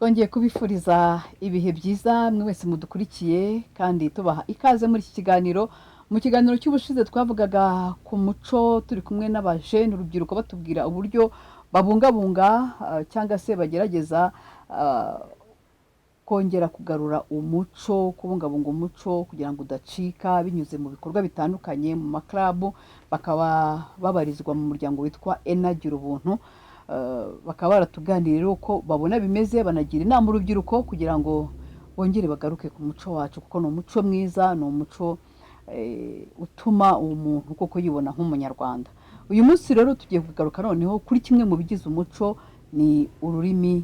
Twongeye kubifuriza ibihe byiza mwe wese mudukurikiye, kandi tubaha ikaze muri iki kiganiro. Mu kiganiro cy'ubushize twavugaga ku muco, turi kumwe n'abajene, urubyiruko, batubwira uburyo babungabunga cyangwa se bagerageza kongera kugarura umuco, kubungabunga umuco kugira ngo udacika binyuze mu bikorwa bitandukanye mu maklabu, bakaba babarizwa mu muryango witwa Enagira Ubuntu. Bakaba baratuganiriye uko babona bimeze, banagira inama urubyiruko kugira ngo bongere bagaruke ku muco wacu, kuko ni umuco mwiza, ni umuco utuma umuntu koko yibona nk'Umunyarwanda. Uyu munsi rero tugiye kugaruka noneho kuri kimwe mu bigize umuco, ni ururimi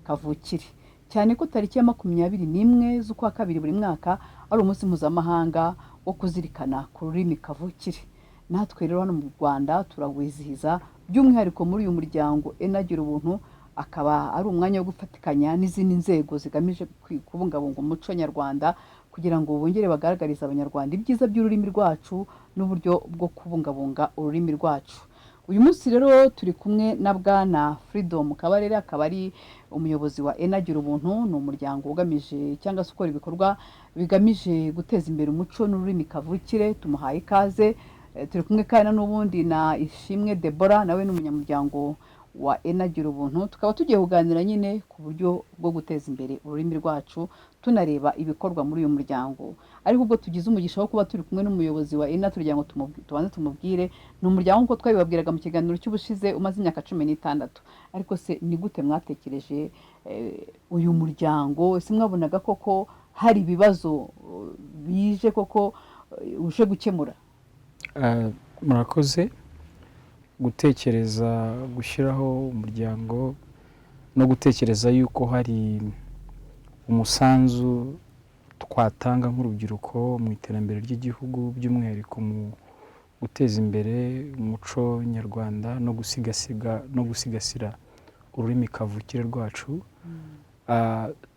kavukire, cyane ko tariki ya 21 z'ukwa kabiri buri mwaka ari umunsi mpuzamahanga wo kuzirikana ku rurimi kavukire. Natwe rero hano mu Rwanda turawizihiza, by'umwihariko muri uyu muryango Enagira Ubuntu, akaba ari umwanya wo gufatikanya n'izindi nzego zigamije kubungabunga umuco nyarwanda, kugira ngo bongere bagaragarize Abanyarwanda ibyiza by'ururimi rwacu n'uburyo bwo kubungabunga ururimi rwacu. Uyu munsi rero turi kumwe na Bwana Freedom Kabarere, akaba ari umuyobozi wa Enagira Ubuntu. Ni umuryango ugamije cyangwa se ukora ibikorwa bigamije guteza imbere umuco n'ururimi kavukire. Tumuhaye ikaze. Turi kumwe kandi n'ubundi na Ishimwe Debora, nawe ni umunyamuryango wa Enagira Ubuntu. Tukaba tugiye kuganira nyine ku buryo bwo guteza imbere ururimi rwacu, tunareba ibikorwa muri uyu muryango. Ariko ubwo tugize umugisha wo kuba turi kumwe n'umuyobozi wa Ena, tugira ngo tubanze tumubwire. Ni umuryango, nk'uko twabibabwiraga mu kiganiro cy'ubushize, umaze imyaka 16. Ariko se ni gute mwatekereje uyu muryango? Ese mwabonaga koko hari ibibazo bije koko uje gukemura? Murakoze. Gutekereza gushyiraho umuryango no gutekereza yuko hari umusanzu twatanga nk'urubyiruko mu iterambere ry'igihugu, by'umwihariko mu guteza imbere umuco nyarwanda no gusigasira ururimi kavukire rwacu,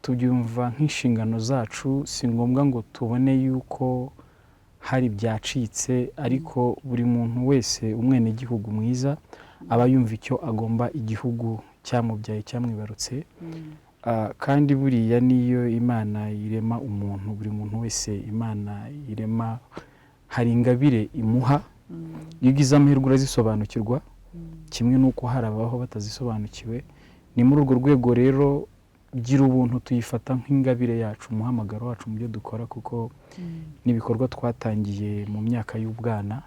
tubyumva nk'inshingano zacu. Si ngombwa ngo tubone yuko hari byacitse, ariko buri muntu wese, umwenegihugu mwiza, aba yumva icyo agomba igihugu cyamubyaye, cyamwibarutse. Kandi buriya niyo Imana irema umuntu, buri muntu wese Imana irema hari ingabire imuha. Iyo ugize amahirwe urazisobanukirwa, kimwe n'uko hari ababaho batazisobanukiwe. Ni muri urwo rwego rero Gira Ubuntu tuyifata nk'ingabire yacu, umuhamagaro wacu mu byo dukora, kuko n'ibikorwa twatangiye mu myaka y'ubwana,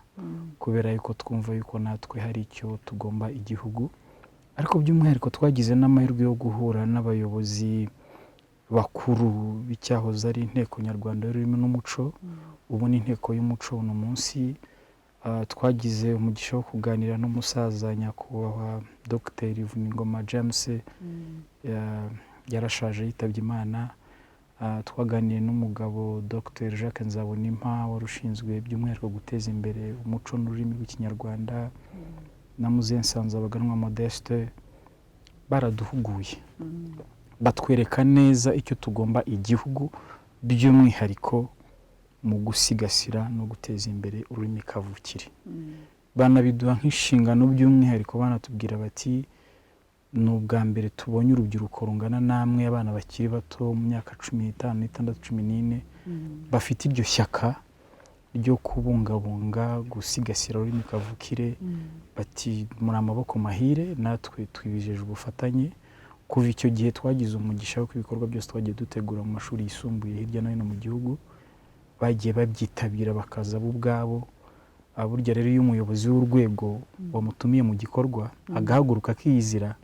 kubera yuko twumva yuko natwe hari icyo tugomba igihugu. Ariko by'umwihariko twagize n'amahirwe yo guhura n'abayobozi bakuru b'icyahoze ari Inteko Nyarwanda y'Ururimi n'Umuco, ubu ni Inteko y'Umuco uno munsi. Twagize umugisha wo kuganira n'umusaza nyakubahwa Dr Vuningoma James, yarashaje, yitabye Imana. Twaganiye n'umugabo Dr Jacques Nzabonimpa, wari ushinzwe by'umwihariko guteza imbere umuco n'ururimi rw'Ikinyarwanda, na Muzehe Nsanzabaganwa Modeste. Baraduhuguye, batwereka neza icyo tugomba igihugu, by'umwihariko mu gusigasira no guteza imbere ururimi kavukire. Banabiduha nk'inshingano, by'umwihariko banatubwira bati: "Ni ubwa mbere tubonye urubyiruko rungana namwe, abana bakiri bato mu myaka 15, 16, 14, bafite iryo shyaka ryo kubungabunga, gusigasira ururimi kavukire." Bati: "Muri amaboko mahire, natwe twibijeje ubufatanye." Kuva icyo gihe twagize umugisha wo ibikorwa byose twagiye dutegura mu mashuri yisumbuye hirya no hino mu gihugu, bagiye babyitabira, bakaza bo ubwabo. Burya rero iyo umuyobozi w'urwego wamutumiye mu gikorwa agahaguruka akiyizira,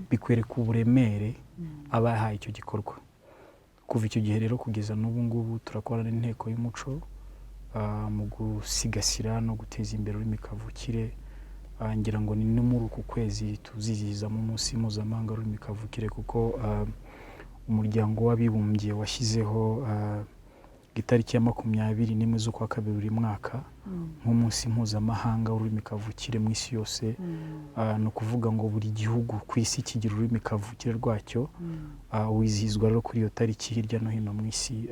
bikwereka uburemere aba yahaye icyo gikorwa. Kuva icyo gihe rero kugeza n'ubu ngubu turakorana n'Inteko y'Umuco mu gusigasira no guteza imbere ururimi kavukire. Ngira ngo ni no muri uku kwezi tuzizihizamo umunsi mpuzamahanga w'ururimi kavukire, kuko Umuryango w'Abibumbye washyizeho itariki ya 21 z'ukwa kabiri buri mwaka nk'umunsi mpuzamahanga w'ururimi kavukire mu isi yose. Ni ukuvuga ngo buri gihugu ku isi kigira ururimi kavukire rwacyo. Wizihizwa rero kuri iyo tariki hirya no hino mu isi.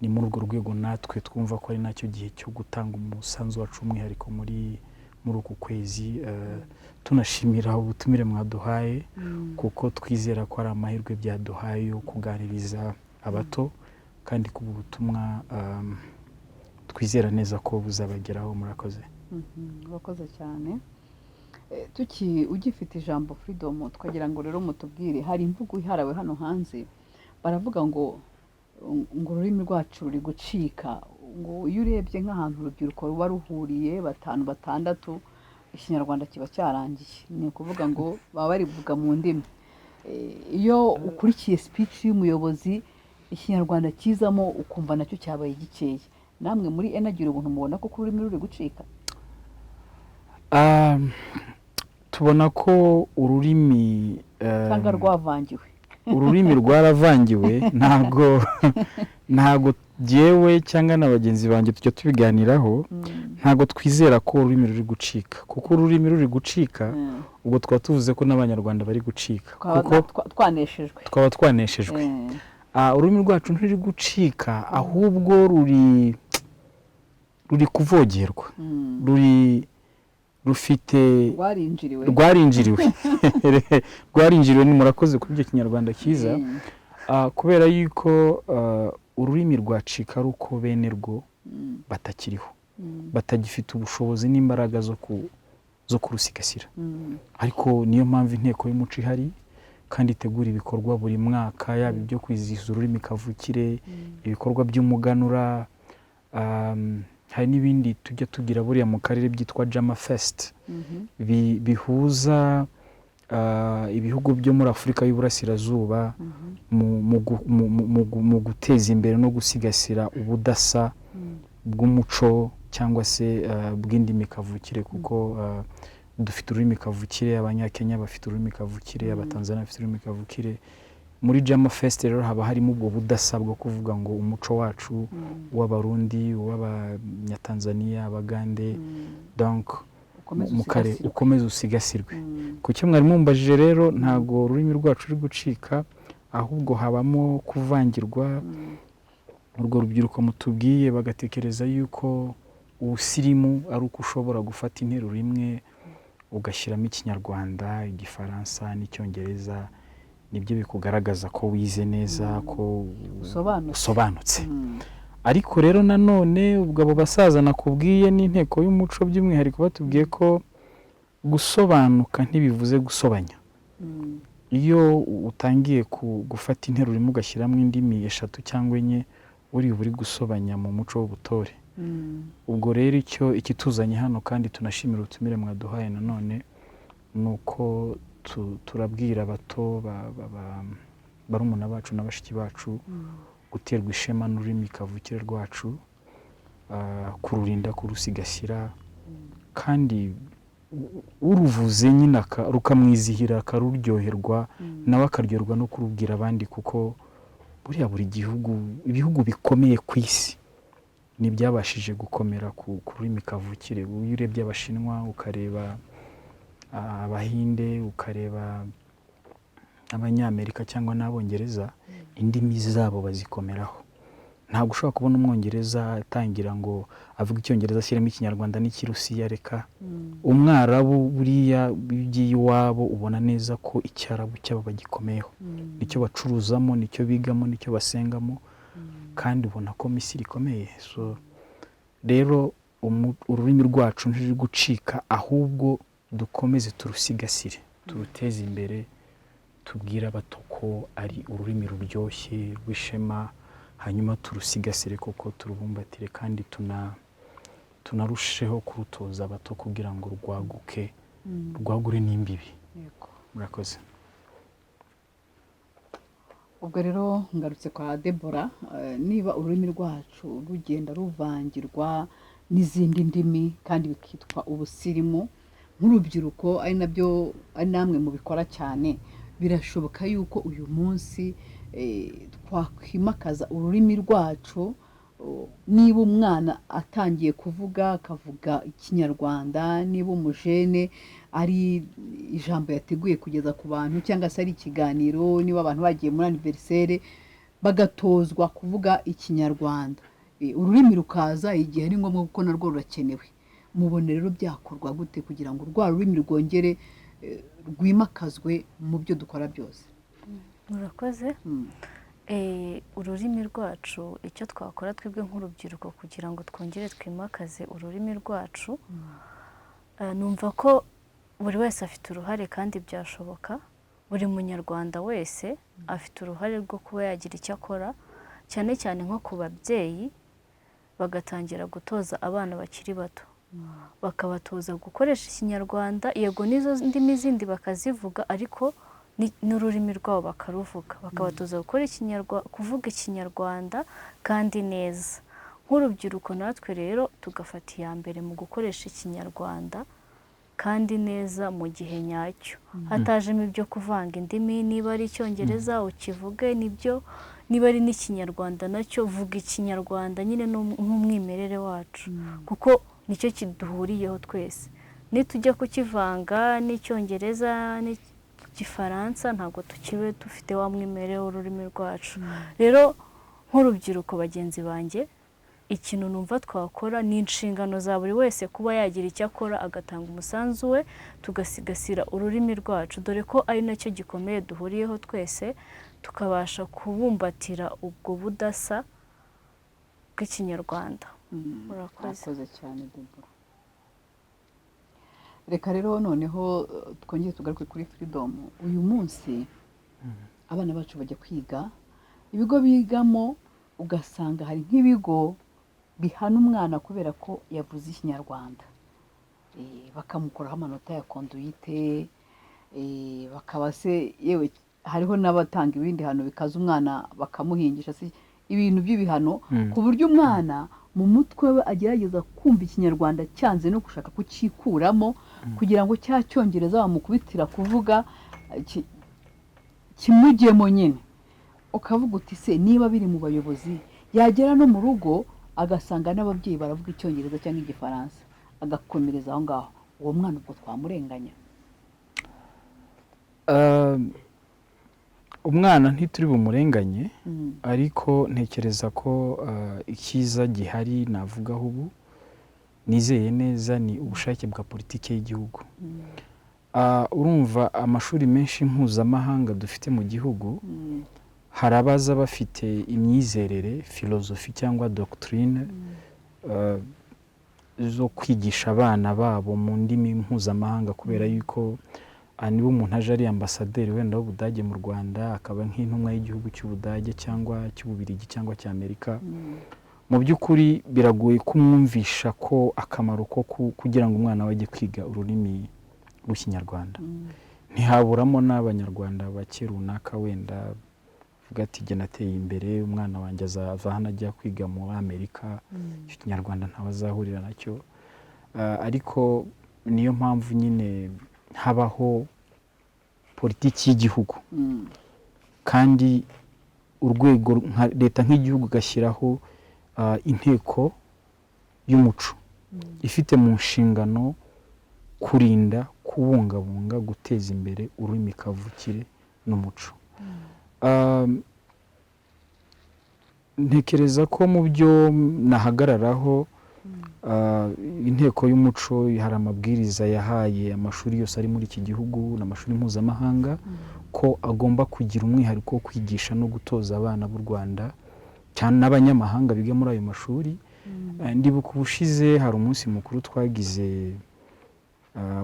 Ni muri urwo rwego natwe twumva ko ari nacyo gihe cyo gutanga umusanzu wacu, umwihariko muri Muri uku kwezi tunashimira ubutumire mwaduhaye, kuko twizera ko ari amahirwe byaduhaye yo kuganiriza abato, kandi ku butumwa twizera neza ko buzabageraho. Murakoze. Urakoze cyane. Tuki ugifite ijambo, Freedom, twagira ngo rero mutubwire, hari imvugo iharawe hano hanze, baravuga ngo ururimi rwacu ruri gucika, ngo iyo urebye nk'ahantu urubyiruko ruba ruhuriye batanu, batandatu, Ikinyarwanda kiba cyarangiye, ni ukuvuga ngo baba barivuga mu ndimi. Iyo ukurikiye speech y'umuyobozi, Ikinyarwanda kizamo ukumva nacyo cyabaye gikeya. Namwe muri Enagira Ubuntu mubona ko ururimi ruri gucika? Tubona ko ururimi cyangwa rwavangiwe. Ururimi rwaravangiwe. Ntabwo jyewe cyangwa na bagenzi banjye tujya tubiganiraho, ntabwo twizera ko ururimi ruri gucika, kuko ururimi ruri gucika, ubwo twaba tuvuze ko n'Abanyarwanda bari gucika, Twaba kuko twaneshejwe. Twaba twaneshejwe. Ururimi rwacu ntiruri gucika, ahubwo ruri kuvogerwa, rufite rwarinjiriwe. Rwarinjiriwe, ni murakoze kuri icyo Kinyarwanda cyiza. Kubera yuko ururimi rwacika ari uko bene rwo batakiriho, batagifite ubushobozi n'imbaraga zo kurusigasira. Ariko niyo mpamvu Inteko y'Umuco ihari kandi itegura ibikorwa buri mwaka, yaba ibyo kwizihiza ururimi kavukire, ibikorwa by'umuganura, hari n'ibindi tujya tugira buriya mu karere byitwa Jama Fest, bihuza ibihugu byo muri Afurika y'Uburasirazuba mu guteza imbere no gusigasira ubudasa bw'umuco cyangwa se bw'indimi kavukire, kuko dufite ururimi kavukire, Abanyakenya bafite ururimi kavukire, Abatanzania bafite ururimi kavukire. Muri Jama Fest rero haba harimo ubwo budasa bwo kuvuga ngo umuco wacu w'Abarundi, uw'Abanyatanzania, Abagande, donc ukomeze mu karere usigasirwe. Ukomeze usigasirwe. Ku cyo mwari mumbajije rero, ntabwo ururimi rwacu ruri gucika, ahubwo habamo kuvangirwa. Urwo rubyiruko mutubwiye bagatekereza yuko ubusirimu ari uko ushobora gufata interuro imwe ugashyiramo Ikinyarwanda, Igifaransa n'Icyongereza, nibyo bikugaragaza ko wize neza, ko usobanutse. Usobanutse. Ariko rero nanone ubwo abo basaza nakubwiye n'Inteko y'Umuco by'umwihariko batubwiye ko gusobanuka ntibivuze gusobanya. Iyo utangiye gufata interuro imwe ugashyiramo indimi eshatu cyangwa enye, buriya uba uri gusobanya mu muco w'ubutore. Ubwo rero icyo ikituzanye hano, kandi tunashimira ubutumire mwaduhaye nanone, ni uko turabwira abato barumuna bacu na bashiki bacu guterwa ishema n'ururimi kavukire rwacu, kururinda, kurusigasira, kandi uruvuze nyine rukamwizihira, akaruryoherwa, nawe akaryoherwa no kurubwira abandi, kuko buriya buri gihugu, ibihugu bikomeye ku isi ntibyabashije gukomera ku rurimi kavukire. Iyo urebye Abashinwa, ukareba Abahinde, ukareba Abanyamerika cyangwa n'Abongereza, indimi zabo bazikomeraho. Ntabwo ushobora kubona Umwongereza atangira ngo avuge Icyongereza ashyiremo Ikinyarwanda n'Ikirusiya, reka. Umwarabu buriya iyo ugiye iwabo ubona neza ko Icyarabu cyabo bagikomeyeho, nicyo bacuruzamo, nicyo bigamo, nicyo basengamo, kandi ubona ko Misiri ikomeye. So rero ururimi rwacu ntiruri gucika, ahubwo dukomeze turusigasire, turuteze imbere, tubwire abato ko ari ururimi ruryoshye rw'ishema, hanyuma turusigasire koko, turubumbatire, kandi tunarusheho kurutoza abato kugira ngo rwaguke, rwagure n'imbibi. Murakoze. Ubwo rero ngarutse kwa Debora, niba ururimi rwacu rugenda ruvangirwa n'izindi ndimi kandi bikitwa ubusirimu, nk'urubyiruko, ari nabyo ari namwe mubikora cyane, birashoboka yuko uyu munsi twakwimakaza ururimi rwacu? Niba umwana atangiye kuvuga akavuga Ikinyarwanda, niba umujene ari ijambo yateguye kugeza ku bantu cyangwa se ari ikiganiro, niba abantu bagiye muri anniversaire bagatozwa kuvuga Ikinyarwanda, ururimi rukaza igihe ari ngombwa kuko narwo rurakenewe. Mubona rero byakorwa gute kugira ngo rwa rurimi rwongere rwimakazwe mu byo dukora byose? Murakoze. Ururimi rwacu, icyo twakora twebwe nk'urubyiruko kugira ngo twongere twimakaze ururimi rwacu, numva ko buri wese afite uruhare kandi byashoboka. Buri munyarwanda wese afite uruhare rwo kuba yagira icyo akora, cyane cyane nko ku babyeyi, bagatangira gutoza abana bakiri bato, bakabatoza gukoresha Ikinyarwanda. Yego, n'izo ndimi zindi bakazivuga, ariko n'ururimi rwabo bakaruvuga, bakabatoza gukora kuvuga Ikinyarwanda kandi neza. Nk'urubyiruko natwe rero tugafata iya mbere mu gukoresha Ikinyarwanda kandi neza mu gihe nyacyo, hatajemo ibyo kuvanga indimi. Niba ari Icyongereza ukivuge nibyo, niba ari n'Ikinyarwanda nacyo vuga Ikinyarwanda nyine nk'umwimerere wacu, kuko nicyo kiduhuriyeho twese. Nitujya kukivanga n'Icyongereza n'Igifaransa, ntabwo tukibe dufite wa mwimerere w'ururimi rwacu. Rero nk'urubyiruko bagenzi banjye, ikintu numva twakora ni inshingano za buri wese kuba yagira icyo akora, agatanga umusanzu we, tugasigasira ururimi rwacu, dore ko ari nacyo gikomeye duhuriyeho twese, tukabasha kubumbatira ubwo budasa bw'Ikinyarwanda. Murakoze. Murakoze cyane, Debora. Reka rero noneho twongere tugaruke kuri Freedom. Uyu munsi abana bacu bajya kwiga, ibigo bigamo ugasanga hari nk'ibigo bihana umwana kubera ko yavuze Ikinyarwanda, bakamukuraho amanota ya conduite, bakaba se yewe hariho n'abatanga ibindi hano bikaza, umwana bakamuhingisha se, ibintu by'ibihano, ku buryo umwana mu mutwe we agerageza kumva Ikinyarwanda cyanze no gushaka kucyikuramo, kugira ngo cya Cyongereza bamukubitira kuvuga kimujyemo nyine. Ukavuga uti: "Se niba biri mu bayobozi?" Yagera no mu rugo agasanga n'ababyeyi baravuga Icyongereza cyangwa Igifaransa, agakomereza aho ngaho. Uwo mwana ubwo twamurenganya? Umwana ntituri bumurenganye, ariko ntekereza ko icyiza gihari navugaho ubu nizeye neza ni ubushake bwa politiki y'igihugu. Urumva amashuri menshi mpuzamahanga dufite mu gihugu, hari abaza bafite imyizerere, philosophie cyangwa doctrine zo kwigisha abana babo mu ndimi mpuzamahanga, kubera yuko niba umuntu aje ari ambasaderi wenda w'Ubudage mu Rwanda, akaba nk'intumwa y'igihugu cy'Ubudage cyangwa cy'Ububirigi cyangwa cy'Amerika, mu by'ukuri biragoye kumwumvisha ko akamaro ko kugira ngo umwana we ajye kwiga ururimi rw'Ikinyarwanda. Ntihaburamo n'Abanyarwanda bake runaka wenda uvuga ati: "Jye nateye imbere, umwana wanjye azava hano ajya kwiga muri Amerika, icyo Kinyarwanda ntawe azahurira nacyo." Ariko niyo mpamvu nyine habaho politiki y'igihugu, kandi urwego nka leta nk'igihugu igashyiraho inteko y'umuco ifite mu nshingano kurinda, kubungabunga, guteza imbere ururimi kavukire n'umuco. Ntekereza ko mu byo nahagararaho, inteko y'umuco hari amabwiriza yahaye amashuri yose ari muri iki gihugu n'amashuri mpuzamahanga ko agomba kugira umwihariko wo kwigisha no gutoza abana b'u Rwanda cyane n'abanyamahanga biga muri ayo mashuri. Ndibuka ubushize hari umunsi mukuru twagize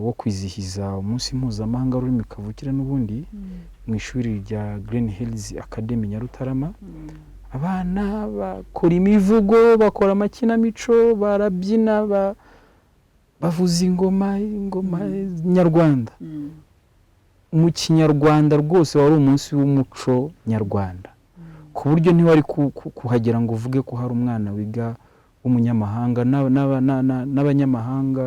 wo kwizihiza umunsi mpuzamahanga w'ururimi kavukire n'ubundi mu ishuri rya Green Hills Academy Nyarutarama. Abana bakora imivugo, bakora amakinamico, barabyina, bavuza ingoma, ingoma nyarwanda mu Kinyarwanda. Rwose wari umunsi w'umuco nyarwanda, ku buryo ntiwari kuhagera ngo uvuge ko hari umwana wiga w'umunyamahanga. N'abanyamahanga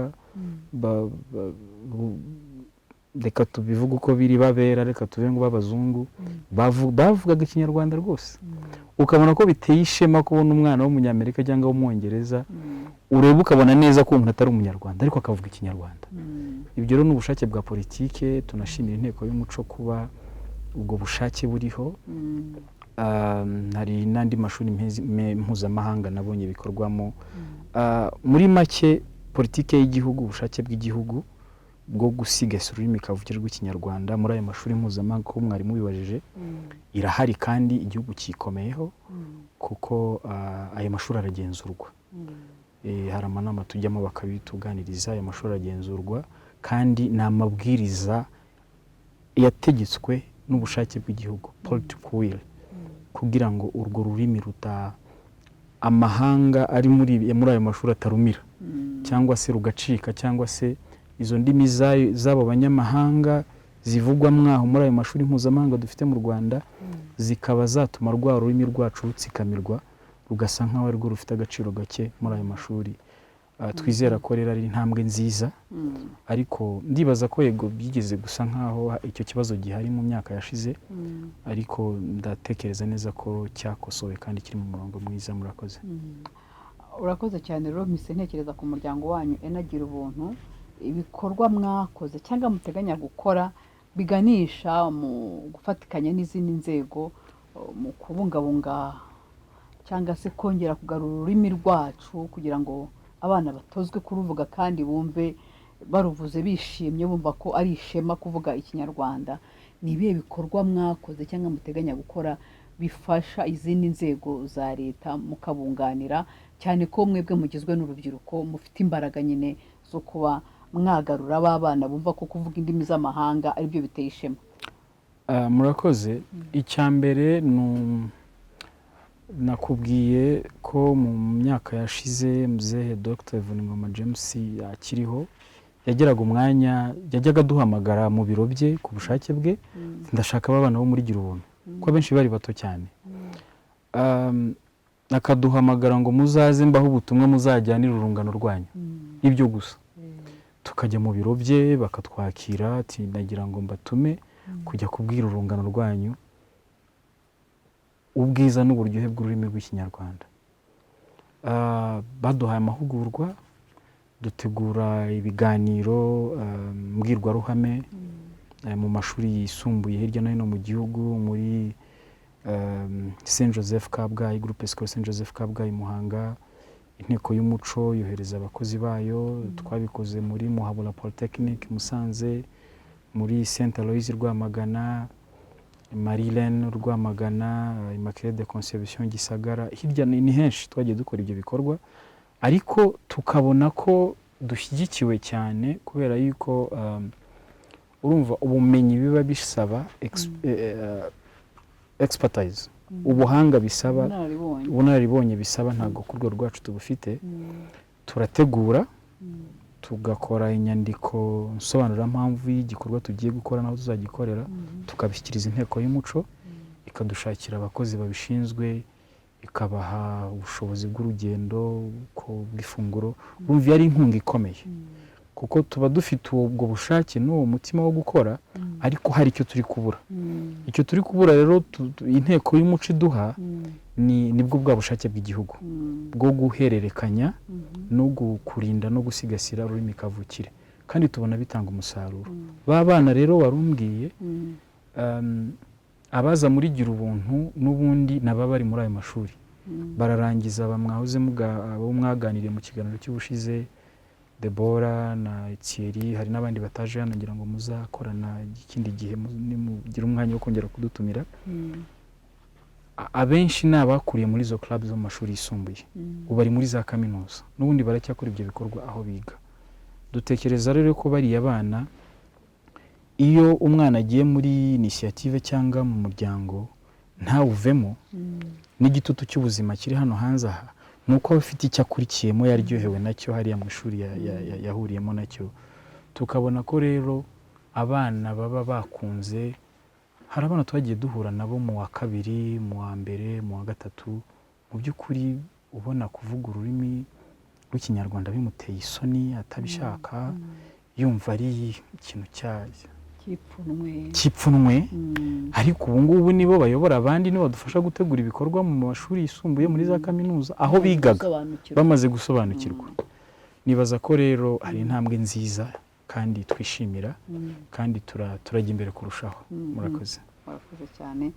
reka tubivuge uko biri, babera, reka tuve ngo b'abazungu, bavugaga Ikinyarwanda rwose, ukabona ko biteye ishema kubona umwana w'Umunyamerika cyangwa w'Umwongereza, ureba ukabona neza ko umuntu atari Umunyarwanda ariko akavuga Ikinyarwanda. Ibyo rero ni ubushake bwa politike. Tunashimira inteko y'umuco kuba ubwo bushake buriho. Hari n'andi mashuri mpuzamahanga nabonye bikorwamo. Muri make Politike y'igihugu, ubushake bw'igihugu bwo gusigasira ururimi kavukire rw'Ikinyarwanda muri ayo mashuri mpuzamahanga, ko mwari mubibajije, irahari kandi igihugu cyikomeyeho, kuko ayo mashuri aragenzurwa. Hari amanama tujyamo bakabituganiriza. Ayo mashuri aragenzurwa kandi ni amabwiriza yategetswe n'ubushake bw'igihugu, political will, kugira ngo urwo rurimi ruta amahanga ari muri ayo mashuri atarumira cyangwa se rugacika, cyangwa se izo ndimi z'abo banyamahanga zivugwa mwaho muri ayo mashuri mpuzamahanga dufite mu Rwanda zikaba zatuma rwa rurimi rwacu rutsikamirwa, rugasa nk'aho arirwo rufite agaciro gake muri ayo mashuri. Twizera ko rero ari intambwe nziza, ariko ndibaza ko yego byigeze gusa nk'aho icyo kibazo gihari mu myaka yashize, ariko ndatekereza neza ko cyakosowe kandi kiri mu murongo mwiza. Murakoze. Urakoze cyane. Rero mpise ntekereza ku muryango wanyu Enagira Ubuntu, ibikorwa mwakoze cyangwa muteganya gukora biganisha mu gufatikanya n'izindi nzego mu kubungabunga cyangwa se kongera kugarura ururimi rwacu, kugira ngo abana batozwe kuruvuga kandi bumve baruvuze bishimye, bumva ko ari ishema kuvuga Ikinyarwanda. Ni ibihe bikorwa mwakoze cyangwa muteganya gukora bifasha izindi nzego za leta, mukabunganira, cyane ko mwebwe mugizwe n'urubyiruko mufite imbaraga nyine zo kuba mwagarura ba bana bumva ko kuvuga indimi z'amahanga aribyo biteye ishema? Murakoze. Icya mbere ni nakubwiye ko mu myaka yashize muzehe Dr Vuningoma James akiriho yageraga umwanya, yajyaga aduhamagara mu biro bye ku bushake bwe: "Ndashaka abana bo muri Gira Ubuntu," kuko abenshi bari bato cyane. Akaduhamagara ngo: "Muzaze mbaho ubutumwa muzajyanire urungano rwanyu." Ibyo gusa. Tukajya mu biro bye bakatwakira, ati: "Nagira ngo mbatume kujya kubwira urungano rwanyu ubwiza n'uburyohe bw'ururimi rw'Ikinyarwanda." Baduhaye amahugurwa, dutegura ibiganiro mbwirwaruhame mu mashuri yisumbuye hirya no hino mu gihugu, muri Saint Joseph Kabgayi, Groupe Scolaire Saint Joseph Kabgayi Muhanga. Inteko y'Umuco yohereza abakozi bayo. Twabikoze muri Muhabura Polytechnic Musanze, muri Saint Aloys Rwamagana, Marie-Reine Rwamagana, Immaculée de Conception Gisagara, hirya ni henshi twagiye dukora ibyo bikorwa. Ariko tukabona ko dushyigikiwe cyane kubera yuko urumva ubumenyi biba bisaba, expertise, ubuhanga bisaba, ubunararibonye, ubunararibonye bisaba, ntabwo ku rwego rwacu tubufite. Turategura, tugakora inyandiko nsobanurampamvu y'igikorwa tugiye gukora n'aho tuzagikorera, tukabishyikiriza Inteko y'Umuco, ikadushakira abakozi babishinzwe, ikabaha ubushobozi bw'urugendo bw'ifunguro. Urumva iyo ari inkunga ikomeye, kuko tuba dufite ubwo bushake n'uwo mutima wo gukora, ariko hari icyo turi kubura. Icyo turi kubura rero Inteko y'Umuco iduha ni nibwo bwa bushake bw'igihugu bwo guhererekanya no kurinda no gusigasira ururimi kavukire, kandi tubona bitanga umusaruro. Ba bana rero warumbwiye, abaza muri Gira Ubuntu n'ubundi naba bari muri ayo mashuri bararangiza, mwahoze abo mwaganiriye mu kiganiro cy'ubushize, Debora na Thierry, hari n'abandi bataje hano, ngira ngo muzakorana ikindi gihe nimugira umwanya wo kongera kudutumira. Abenshi ni abakuriye muri izo club zo mu mashuri yisumbuye, ubu bari muri za kaminuza, n'ubundi baracyakora ibyo bikorwa aho biga. Dutekereza rero ko bariya bana, iyo umwana agiye muri initiative cyangwa mu muryango ntawuvemo n'igitutu cy'ubuzima kiri hano hanze aha, ni uko aba afite icyo akurikiyemo yaryohewe nacyo hariya mu ishuri yahuriyemo nacyo. Tukabona ko rero abana baba bakunze, hari abana twagiye duhura nabo mu wa kabiri, mu wa mbere, mu wa gatatu, mu by'ukuri ubona kuvuga ururimi rw'Ikinyarwanda bimuteye isoni, atabishaka, yumva ari ikintu cy'ipfunwe. Cy'ipfunwe. Ariko ubu ngubu nibo bayobora abandi, nibo badufasha gutegura ibikorwa mu mashuri yisumbuye, muri za kaminuza aho bigaga, Gusobanukirwa. bamaze gusobanukirwa. Nibaza ko rero hari intambwe nziza kandi twishimira, kandi turajya imbere kurushaho. Murakoze. Murakoze cyane.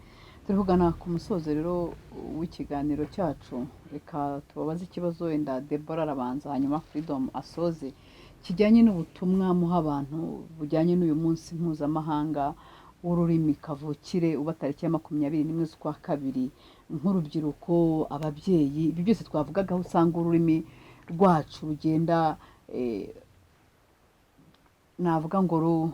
Turi kugana ku musozo rero w'ikiganiro cyacu. Reka tubabaze ikibazo, wenda Debora arabanza, hanyuma Freedom asoze, kijyanye n'ubutumwa muha abantu bujyanye n'uyu munsi mpuzamahanga w'ururimi kavukire uba tariki ya 21 z'ukwa kabiri. Nk'urubyiruko, ababyeyi, ibi byose twavugaga, aho usanga ururimi rwacu rugenda, navuga ngo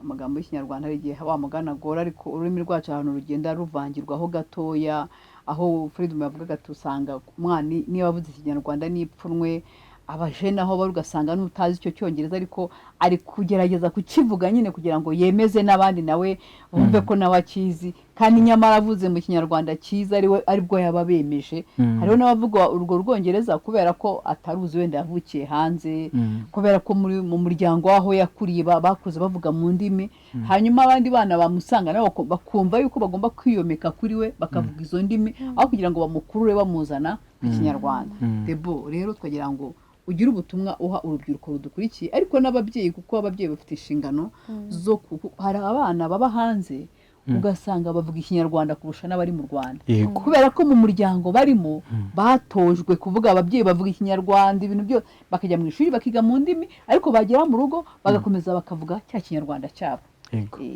amagambo y'Ikinyarwanda hari igihe wa mugani agora, ariko ururimi rwacu ahantu rugenda ruvangirwaho gatoya, aho Freedom yavugaga ati usanga umwana niba avuze Ikinyarwanda n'ipfunwe, abajene aho bari ugasanga n'utazi icyo Cyongereza ariko ari kugerageza kukivuga nyine kugira ngo yemeze n'abandi, nawe bumve ko nawe akizi, kandi nyamara avuze mu Kinyarwanda cyiza ariwe aribwo yaba bemeje. Hariho n'abavuga urwo Rwongereza kubera ko ataruzi, wenda yavukiye hanze, kubera ko mu muryango w'aho yakuriye bakuze bavuga mu ndimi, hanyuma abandi bana bamusanga nabo bakumva yuko bagomba kwiyomeka kuri we, bakavuga izo ndimi aho kugira ngo bamukurure bamuzana mu Kinyarwanda. Debo, rero twagira ngo ugire ubutumwa uha urubyiruko rudukurikiye, ariko n'ababyeyi, kuko ababyeyi bafite inshingano zo hari abana baba hanze ugasanga bavuga Ikinyarwanda kurusha n'abari mu Rwanda, kubera ko mu muryango barimo batojwe kuvuga, ababyeyi bavuga Ikinyarwanda, ibintu byose, bakajya mu ishuri bakiga mu ndimi, ariko bagera mu rugo bagakomeza bakavuga cya Kinyarwanda cyabo.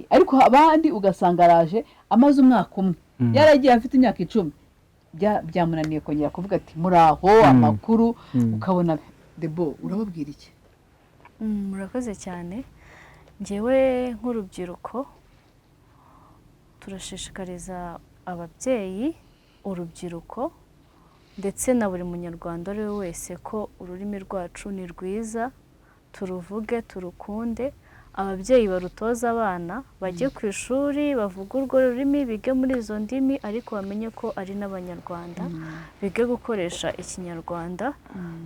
Ariko abandi ugasanga araje amaze umwaka umwe, yaragiye afite imyaka 10, byamunaniye kongera kuvuga ati muraho, amakuru. Ukabona, Debo, urababwira iki? Murakoze cyane. Njyewe nk'urubyiruko, turashishikariza ababyeyi, urubyiruko ndetse na buri Munyarwanda uwo ari we wese ko ururimi rwacu ni rwiza, turuvuge, turukunde. Ababyeyi barutoza abana, bajye ku ishuri bavuge urwo rurimi, bige muri izo ndimi, ariko bamenye ko ari n'Abanyarwanda, bige gukoresha Ikinyarwanda.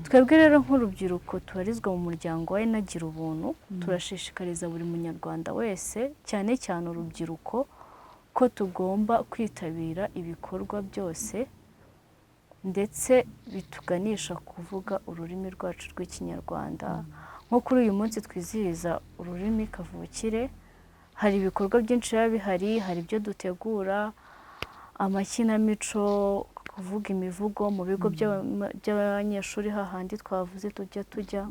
Twebwe rero nk'urubyiruko tubarizwa mu muryango wa Enagira Ubuntu, turashishikariza buri Munyarwanda wese, cyane cyane urubyiruko, ko tugomba kwitabira ibikorwa byose ndetse bituganisha kuvuga ururimi rwacu rw'Ikinyarwanda. Nko kuri uyu munsi twizihiza ururimi kavukire, hari ibikorwa byinshi biba bihari, hari ibyo dutegura, amakinamico, kuvuga imivugo mu bigo by'abanyeshuri hahandi twavuze tujya,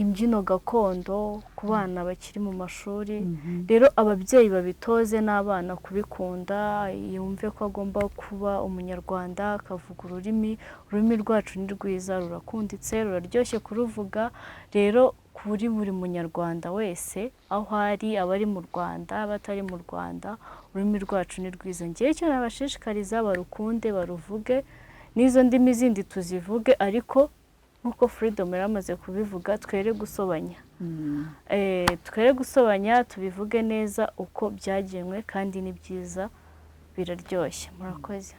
imbyino gakondo ku bana bakiri mu mashuri. Rero ababyeyi babitoze n'abana kubikunda, yumve ko agomba kuba Umunyarwanda akavuga ururimi. Ururimi rwacu ni rwiza, rurakunditse, ruraryoshye kuruvuga. Rero kuri buri Munyarwanda wese aho ari, abari mu Rwanda, abatari mu Rwanda, ururimi rwacu ni rwiza. Ngewe icyo nabashishikariza, barukunde, baruvuge, n'izo ndimi zindi tuzivuge, ariko nk'uko Freedom yari amaze kubivuga, twere gusobanya. Twere gusobanya, tubivuge neza uko byagenwe, kandi ni byiza, biraryoshye. Murakoze.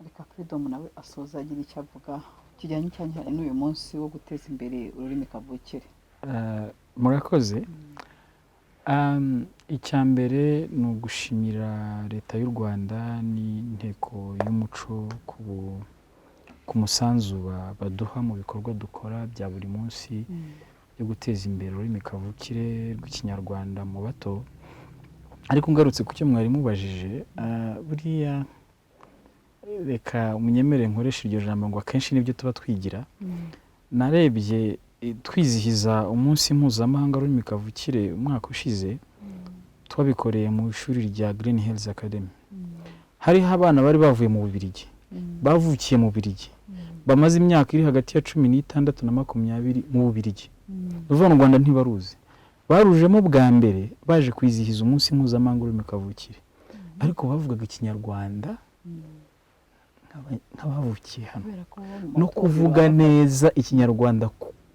Reka Freedom nawe asoza agira icyo avuga kijyanye cyane cyane n'uyu munsi wo guteza imbere ururimi kavukire. Murakoze. Icya mbere ni ugushimira Leta y'u Rwanda n'Inteko y'Umuco ku musanzu baduha mu bikorwa dukora bya buri munsi byo guteza imbere ururimi kavukire rw'Ikinyarwanda mu bato. Ariko ngarutse ku cyo mwari mubajije, buriya reka munyemerere nkoreshe iryo jambo ngo akenshi nibyo tuba twigira. Narebye twizihiza umunsi mpuzamahanga w'ururimi kavukire umwaka ushize, twabikoreye mu ishuri rya Green Hills Academy. Hariho abana bari bavuye mu Bubiligi, bavukiye mu Bubiligi, bamaze imyaka iri hagati ya 16 na 20 mu Bubiligi. Ni ukuvuga ngo u Rwanda ntibaruzi, barujemo bwa mbere baje kwizihiza umunsi mpuzamahanga w'ururimi kavukire, ariko bavugaga Ikinyarwanda nk'abavukiye hano, kubera ko baba mu no matorero kuvuga neza Ikinyarwanda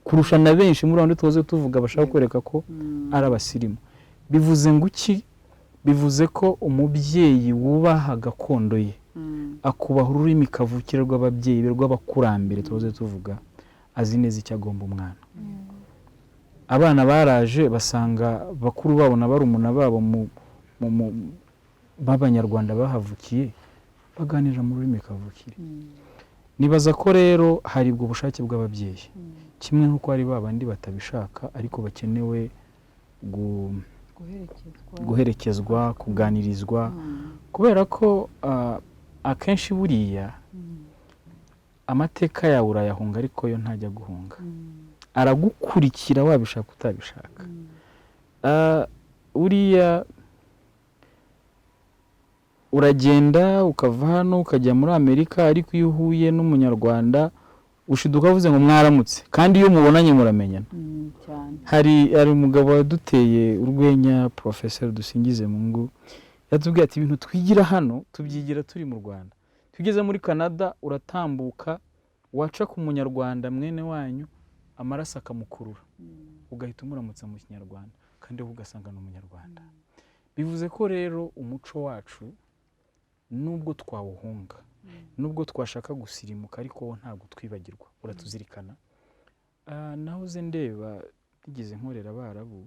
kurusha na benshi muri bandi tuhoze tuvuga bashaka kwereka ko ari abasirimu. Bivuze ngo iki? Bivuze ko umubyeyi wubaha gakondo ye, akubaha ururimi kavukire rw'ababyeyi be, rw'abakurambere tuhoze tuvuga, azi neza icyo agomba umwana. Abana baraje basanga bakuru babo na barumuna babo b'Abanyarwanda bahavukiye baganira mu rurimi kavukire. Nibaza ko rero hari ubwo bushake bw'ababyeyi, kimwe nk'uko hari ba bandi batabishaka ariko bakenewe Guherekezwa. Guherekezwa, kuganirizwa, kubera ko akenshi buriya amateka yawe urayahunga, ariko yo ntajya guhunga, aragukurikira wabishaka utabishaka. Buriya uragenda ukava hano ukajya muri Amerika, ariko iyo uhuye n'Umunyarwanda ushiduka avuze ngo "Mwaramutse", kandi iyo mubonanye muramenyana. Cyane. Hari umugabo waduteye urwenya, Porofeseri Dusingizemungu, yatubwiye ati: "Ibintu twigira hano tubyigira turi mu Rwanda. Tugeze muri Canada, uratambuka waca ku Munyarwanda mwene wanyu, amaraso akamukurura, ugahita umuramutsa mu Kinyarwanda, kandi wowe ugasanga ni Umunyarwanda." Bivuze ko rero umuco wacu, nubwo twawuhunga, nubwo twashaka gusirimuka, ariko wo ntabwo twibagirwa, uratuzirikana. Nahoze ndeba, nigeze nkorera Abarabu,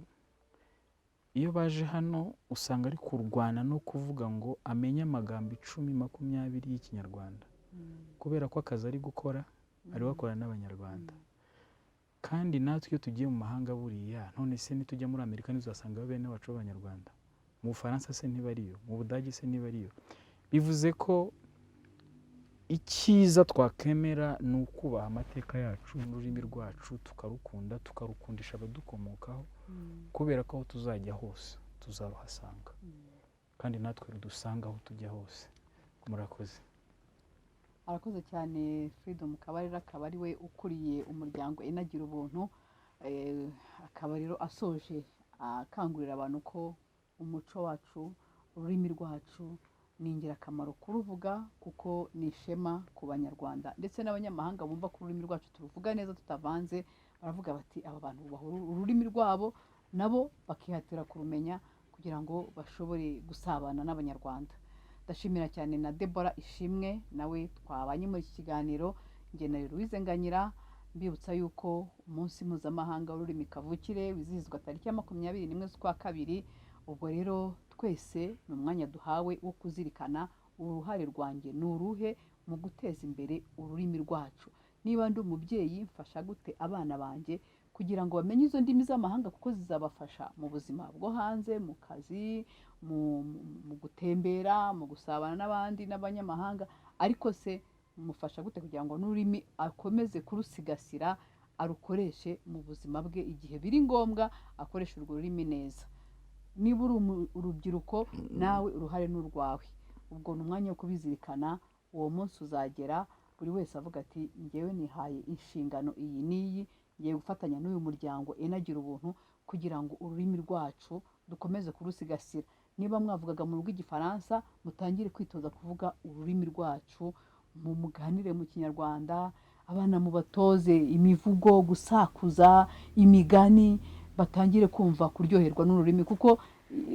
iyo baje hano usanga ari kurwana no kuvuga ngo amenye amagambo 10, 20 y'Ikinyarwanda, kubera ko akazi ari gukora ari akorana n'Abanyarwanda. Kandi natwe iyo tugiye mu mahanga buriya, none se nitujya muri Amerika ntituzasanga bene wacu b'Abanyarwanda? Mu Bufaransa se ntibariyo? Mu Budage se ntibariyo? Bivuze ko icyiza twakemera ni ukubaha amateka yacu n'ururimi rwacu, tukarukunda, tukarukundisha abadukomokaho, kubera ko aho tuzajya hose tuzaruhasanga, kandi natwe rudusanga aho tujya hose. Murakoze. Arakoze cyane Freedom Kabarera, akaba ari we ukuriye umuryango Enagira Ubuntu. Akaba rero asoje akangurira abantu ko umuco wacu, ururimi rwacu ni ingirakamaro kuruvuga, kuko ni ishema ku Banyarwanda ndetse n'abanyamahanga bumva ko ururimi rwacu turuvuga neza tutavanze, baravuga bati: "Aba bantu bubaha ururimi rwabo", nabo bakihatira kurumenya kugira ngo bashobore gusabana n'Abanyarwanda. Ndashimira cyane na Debora Ishimwe nawe twabanye muri iki kiganiro. Njye na Louise Nganyira, mbibutsa yuko umunsi mpuzamahanga w'ururimi kavukire wizihizwa tariki ya 21 z'ukwa kabiri. Ubwo rero twese ni umwanya duhawe wo kuzirikana: uruhare rwanjye ni uruhe mu guteza imbere ururimi rwacu? Niba ndi umubyeyi, mfasha gute abana banjye kugira ngo bamenye izo ndimi z'amahanga, kuko zizabafasha mu buzima bwo hanze, mu kazi, mu gutembera, mu gusabana n'abandi n'abanyamahanga? Ariko se mufasha gute kugira ngo n'ururimi akomeze kurusigasira, arukoreshe mu buzima bwe, igihe biri ngombwa akoreshe urwo rurimi neza? Niba uri urubyiruko, nawe uruhare ni urwawe. Ubwo ni umwanya wo kubizirikana. Uwo munsi uzagera buri wese avuga ati: "Ngewe nihaye inshingano iyi n'iyi, ngiye gufatanya n'uyu muryango Enagira Ubuntu kugira ngo ururimi rwacu dukomeze kurusigasira." Niba mwavugaga mu rugo Igifaransa, mutangire kwitoza kuvuga ururimi rwacu, mu muganire mu Kinyarwanda. Abana mubatoze imivugo, gusakuza, imigani, batangire kumva kuryoherwa n'ururimi, kuko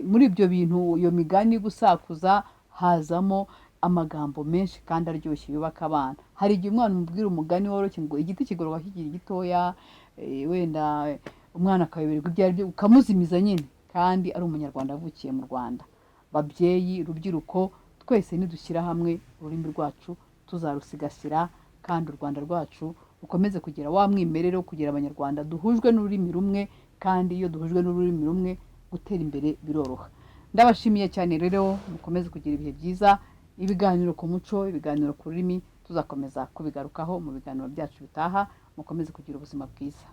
muri ibyo bintu, iyo migani, gusakuza, hazamo amagambo menshi kandi aryoshye yubaka abana. Hari igihe umwana umubwira umugani woroshye ngo "Igiti kigororwa kikiri gitoya", wenda umwana akayoberwa ibyo ari byo, ukamuzimiza nyine, kandi ari Umunyarwanda avukiye mu Rwanda. Babyeyi, rubyiruko, twese nidushyira hamwe ururimi rwacu tuzarusigasira, kandi u Rwanda rwacu rukomeze kugira wa mwimerere wo kugira Abanyarwanda duhujwe n'ururimi rumwe. Kandi iyo duhujwe n'ururimi rumwe, gutera imbere biroroha. Ndabashimiye cyane rero, mukomeze kugira ibihe byiza. Ibiganiro ku muco, ibiganiro ku rurimi, tuzakomeza kubigarukaho mu biganiro byacu bitaha. Mukomeze kugira ubuzima bwiza.